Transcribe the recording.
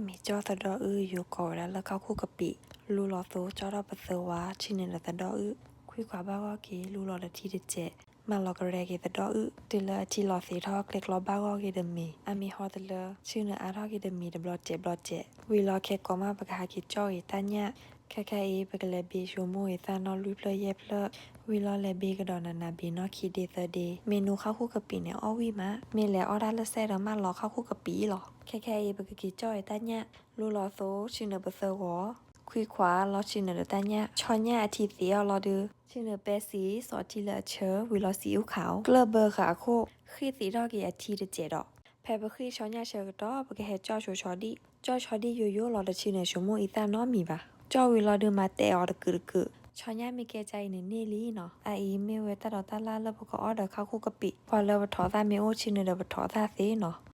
မ့ၢ်ကၠီၣ်သဒီအုၣ် ယိၤကိးဝဲဒၣ်လၢခါခိၣ်ကပံာ်, လူလီၤသိကၠီၣ်ထီၣ်ပသၢဝါ ဆ့ၣ်နုာ်ဒီးသဒီအုၣ်, ခွံခွါဘၣ်ဂီၢ်က့ၤ လူလီၤဒီးထံတစဲး, မၢလီၤကရဲက့ၤသဒီအုၣ်, တုၤလၢအထံလီၤသ့ထီၣ် ကျဲကျီဘၣ်ဂီၢ်က့ၤတမံၤ, အမ့ၢ်ဟီတလၢ ဆ့ၣ်နုာ်အါထီၣ်က့ၤတမံၤတဘျီစဲးဘျီစဲး, ဝံၤလီၤခဲကိးမး ပကဟးက့ၤကၠီၣ်ဂ့ၤတၢ်ညၣ်, ခဲခဲအံၤ ပကလဲၤဘ့ၣ်ဆိကမိၣ်ဂ့ၤသၣ်နီၣ်လွံၢ်ဖျၢၣ်ယဲၢ်ဖျၢၣ်, ဝံၤလီၤလဲၤဘ့ၣ်ကဒီးနးနးဘ့ၣ်နီၣ်ခံ ဒ့သၢဒ့, မ့ၢ်နုၤခါခိၣ်ကပံာ်န့ၣ် အီၣ်ဝံၣ်မး, မ့ၢ်လဲၤအီၣ်တၢ်လၢစဲဒီးမၢလီၤခါခိၣ်ကပံာ်လီၤ. ခဲခဲအံၤ ပကက့ၤကၠီၣ်ဂ့ၤတၢ်ညၣ်, လူလီၤသိ ဆ့ၣ်နုာ်ပသၢဂီၤ, ခွံခွါလီၤဆ့ၣ်နုာ်ဒီးတၢ်ညၣ်, ဆီညၣ်အထံသ့အီၤလီၤဒုး, ဆ့ၣ်နုာ်ပဲစံး စီၤထံလၢအဆၢ ဝံၤလီၤစံးအူခးအီၤ, ကျၢၢ်ဘၢဃာ်အခိၣ်, ဃ့ၢ်သ့ထီၣ်က့ၤအထံတစဲးဒီး, ဖဲပဃ့ၢ်ဆီညၣ်ဆၢကတီၢ် ပကဟဲကၠီၣ်ဆိဆီဒံၣ်, ကၠီၣ်ဆီဒံၣ်ယိယိလီၤဒီး ဆ့ၣ်နုာ်ဆိကမိၣ်အံသၣ်နီတမံၤဘၣ်. ကၠီၣ်ဝံၤလီၤဒုး မၤတဲအီၤတကုာ်တကုာ်, ဆီညၣ်မ့ၢ်ကဲကါအံၤန့ၣ်န့ၢ်လံနီၤ. အအံၤမ့ၢ်ဝဲတၢ်ဒိးတၢ်လၢ်လၢပကအီၣ်ဒီးခါခိၣ်ကပံာ်, ပှၤလၢပထိးသၣ်မ့ၢ်အိၣ် ဆ့ၣ်နုာ်ဒီးပထိးသၣ်သ့နီၤ.